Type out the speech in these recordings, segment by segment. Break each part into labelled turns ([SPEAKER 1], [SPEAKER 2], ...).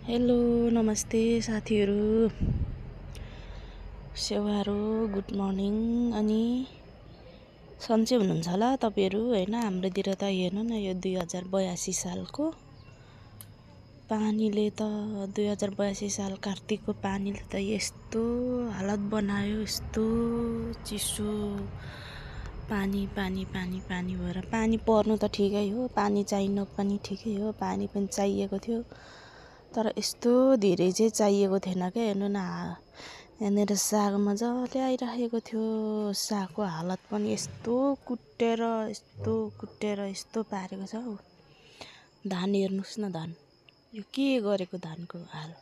[SPEAKER 1] Hello नमस्ते साथीहरू, सेवारो good morning. अनि सन्चै हुनुहुन्छ होला तपाईहरू हैन। हाम्रोतिर त हेर्नु न, यो 2082 सालको पानीले त 2082 साल कार्तिकको पानीले त यस्तो हालत बनायो, यस्तो चिसो पानी पानी पानी पानी भएर। पानी पर्नु त ठिकै हो, पानी चाहिनु पनि ठिकै हो, पानी पनि चाहिएको थियो, तर यस्तो धेरै चाहिँ चाहिएको थिएन क्या। हेर्नु न, यहाँनिर साग मजाले आइराखेको थियो, सागको हालत पनि यस्तो कुटेर यस्तो पारेको छ हौ। धान हेर्नुहोस् न, धान यो के गरेको धानको हाल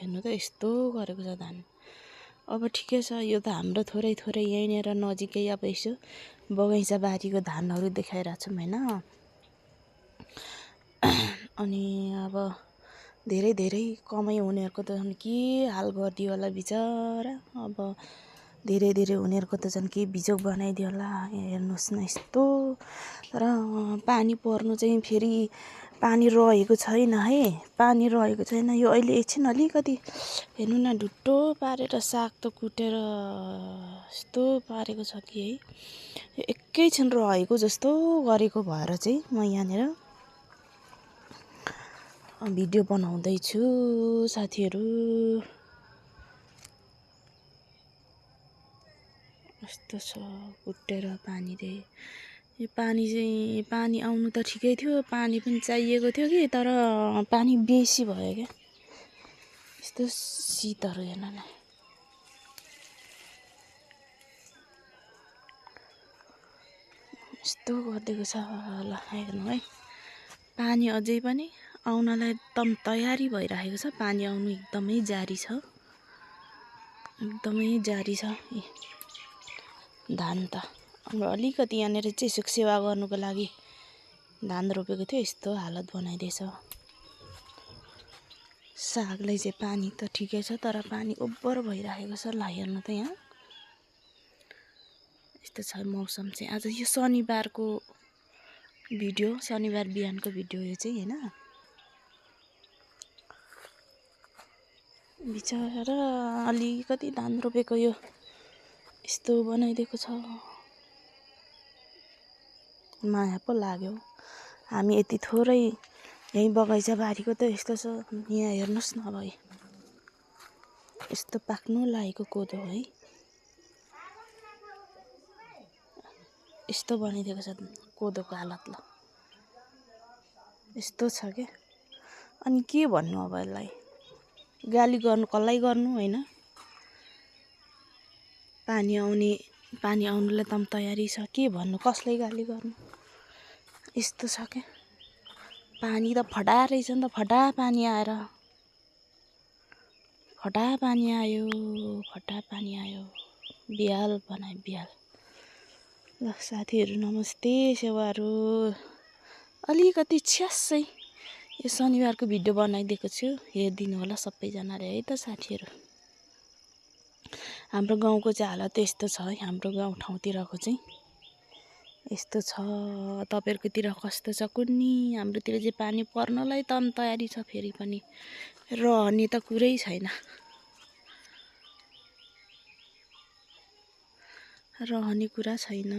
[SPEAKER 1] हेर्नु त, यस्तो गरेको छ धान। अब ठिकै छ, यो त हाम्रो थोरै यहीँनिर नजिकै अब यसो बगैँचा बारीको धानहरू देखाइरहेको छौँ हैन। अनि अब धेरै कमाइ हुनेहरूको त झन् के हाल गरिदियो होला बिचरा। अब धेरै हुनेहरूको त झन् के बिजोग बनाइदियो होला। यहाँ हेर्नुहोस् न यस्तो। तर पानी पर्नु चाहिँ फेरि पानी रहेको छैन है, पानी रहेको छैन। यो अहिले एकछिन अलिकति हेर्नु न, ढुट्टो पारेर साग त कुटेर यस्तो पारेको छ कि है, यो एकैछिन रहेको जस्तो गरेको भएर चाहिँ म यहाँनिर भिडियो बनाउँदैछु साथीहरू। यस्तो छ कुटेर पानीले। यो पानी आउनु त ठिकै थियो, पानी पनि चाहिएको थियो कि, तर पानी बेसी भयो क्या। यस्तो शीतहरू हेर्नु न, यस्तो गरिदिएको छ ल। हेर्नु है, पानी अझै पनि आउनलाई एकदम तयारी भइराखेको छ। पानी आउनु एकदमै जारी छ, एकदमै जारी छ। धान त हाम्रो अलिकति यहाँनिर चाहिँ सुख सेवा गर्नुको लागि धान रोपेको थियो, यस्तो हालत बनाइदिएछ। सागलाई चाहिँ पानी त ठिकै छ, तर पानी ओभर भइराखेको छ। ल हेर्नु त, यहाँ यस्तो छ मौसम चाहिँ। आज यो शनिबारको भिडियो, शनिबार बिहानको भिडियो यो चाहिँ हैन। बिचरा अलिकति धान रोपेको यो यस्तो बनाइदिएको छ। माया पो लाग्यो। हामी यति थोरै यही बगैँचा बारीको त यस्तो छ। यहाँ हेर्नुहोस् न, अब यस्तो पाक्नु लागेको कोदो है, यस्तो बनाइदिएको छ कोदोको हालत। ल यस्तो छ क्या। अनि के भन्नु अब यसलाई, गाली गर्नु कसलाई गर्नु हैन। पानी आउनुलाई त तयारी छ, के भन्नु, कसलाई गाली गर्नु। यस्तो छ क्या। पानी त फटा रहेछ नि त, फटा पानी आएर, फटा पानी आयो, बिहाल बनायो बिहाल। ल साथीहरू नमस्ते, सेवाहरू। अलिकति छ्यासै यो शनिबारको भिडियो बनाइदिएको छु, हेरिदिनु होला सबैजनाले है त साथीहरू। हाम्रो गाउँको चाहिँ हालत यस्तो छ है, हाम्रो गाउँ ठाउँतिरको चाहिँ यस्तो छ। तपाईहरुकोतिर कस्तो छ कुन्नी? हाम्रोतिर चाहिँ पानी पर्नलाई त तयारी छ, फेरि पनि रहने त कुरै छैन, रहने कुरा छैन।